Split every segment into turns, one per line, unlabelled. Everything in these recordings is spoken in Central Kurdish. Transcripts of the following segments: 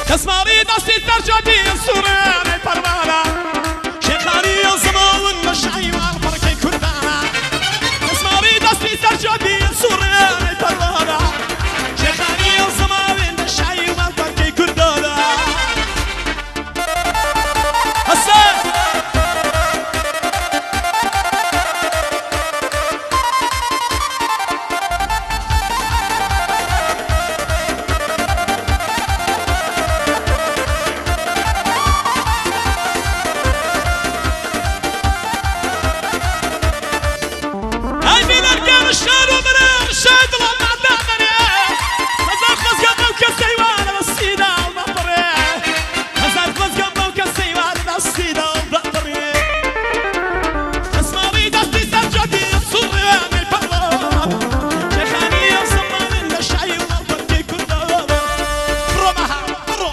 دەسماڵی دەستی سەرجادی سوورانەی پەروانە شێخانی زماون لە شای ماڵپەڕکەی کوردانە دەسماڵی دەستی سەرجادی سوورانەی پەروانە شێخانی زماون لە شای ماڵپەڕکەی کوردانە هەسە ئەی بینەرگەر شار و برم شای دڵم مادامەنێ هەزار خۆزگەم بەو کەسەی وا لە دەستی داڵ بەپڕێ هەزار خۆزگەم بەو کەسەی وا لە دەستی داڵ بەپڕێ دەسماڵی دەستی سەرجەدی سوڕێنەی پەڕۆ شێخانی ئەو زەمانن لە شای و ماڵپەرکەی کوردەوە بڕۆ مەها بڕۆ.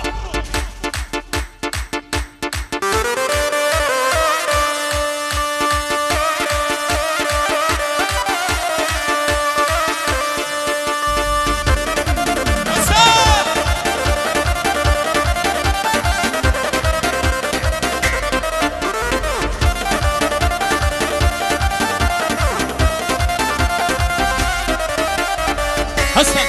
هەسە هەسە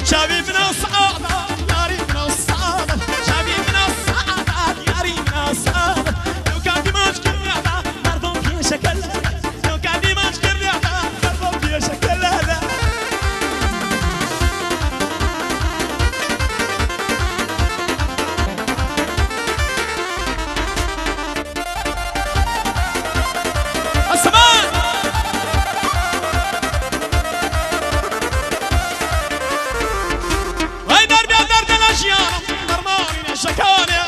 شابي من الصعادة ياري من الصعادة شابي من الصعادة ياري من الصعادة لو كان دمشق الرعدة ضربهم في شكل لو كان دمشق الرعدة ضربهم في شكل هذا. السماء وای دەردە دەردە لە ژیانم دەرمانی نەشەکانێ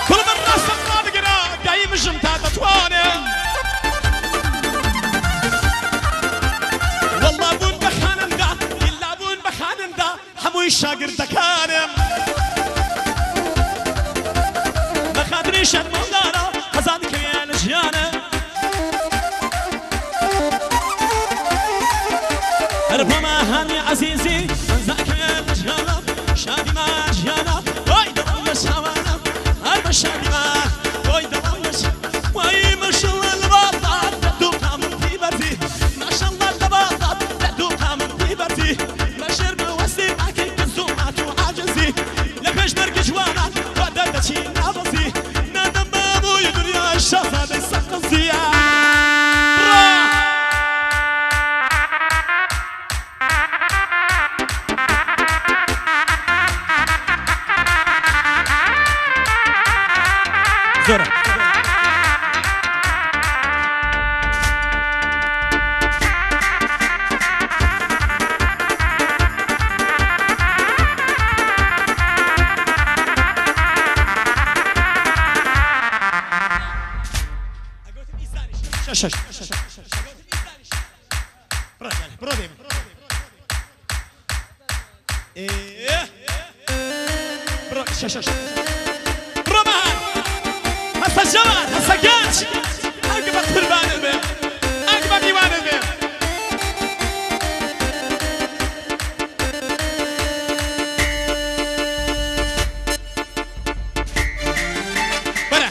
کوڵ من ڕاستم ڕابگرە دای مژم تا دەتوانێ والله بوون بە خانندا ئیلا بوون بە خانندا هەمووی شاگردەکانم بە خاتری شەرمەندارە خەزان کەوێ لە ژیانە هەر بۆ ماهانی عەزیزی منزاکەوێ لە ژیانە شادی ما ژیانە وای دڵم لە شاوانە هەر بە شادی ما وای دڵم لە وای ماشەڵڵا لە باڵات لە دوو قامم پیبەرزی ماشەڵڵا لە باڵات لە دوو قامم پیبەرزی بە شەرمە وەستی ناکەی کە زوو مات و عاجزی لە پێشمەرگی جوانان وا دەردەچی نابەزی نادەم بە هەمووی دنیا شازادەی سەقزیە. بڕۆ زۆرە. شش بڕۆ دێ بڕۆ شش بڕۆ مەهان هەستە جەوان هەستە گەنج ئەگە بە قوربانت بێ ئەگە بە میوانت بێ. بەرە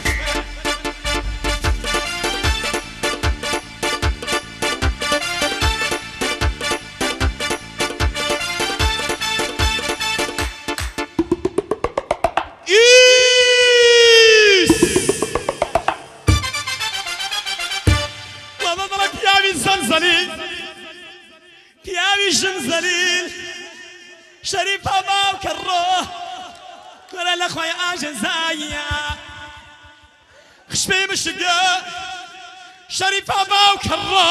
ئیس. لە خوای ئاژەزایە خشپی مشکە شەریفە باوکڕە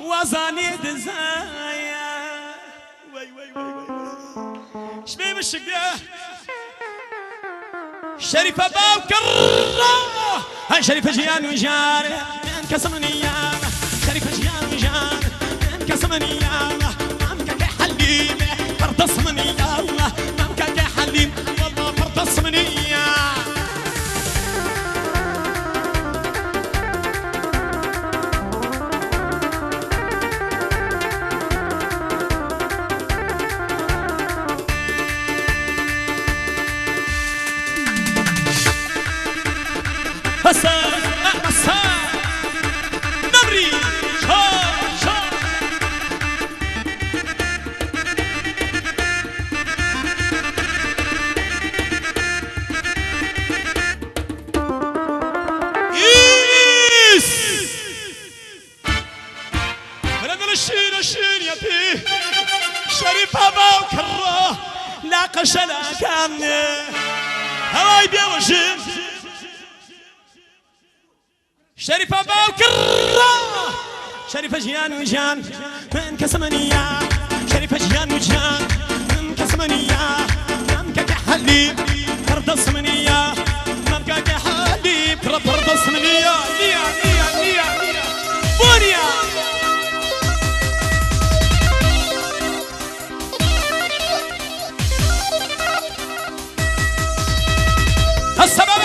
وازانی دزایە وەی وەی وەی وەی شپی مشکە شەریفە باوکڕە هاي شەریفە ژیان و ژیان من کەسمنیە شەریفە ژیان و ژیان من کەسمنیە مامکەکە حەلیم پڕدەسمنیە مامکەکە حەلیم والله پڕدەسمنیە. هسا هسا نمري شا شا إيس من الشين الشين يا بي شريف أبا وكره لا قشلا كان هواي بيوجين شريفة باوكرة شريفة جيان وجان من كسمنية شريفة جيان وجان من كسمنية ممكك حليب فرد صمنية ممكك حليب فرد صمنية نيا نيا نيا بونيا. السبب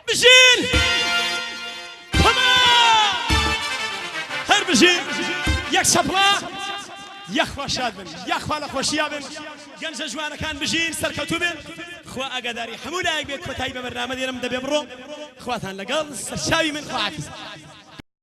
بجين تمام هر بجين یەک چەپڵە یەخوا شاد بن یەخوا لە خۆشییا بن گەنجە جوانەکان بژین سەرکەوتوو بن خوا ئاگاداری هەموو لایەک بێت. کۆتایی بە بەرنامە دێنم دەبێ بڕۆم خواتان لەگەڵ سەرچاوی من خوا حافظ.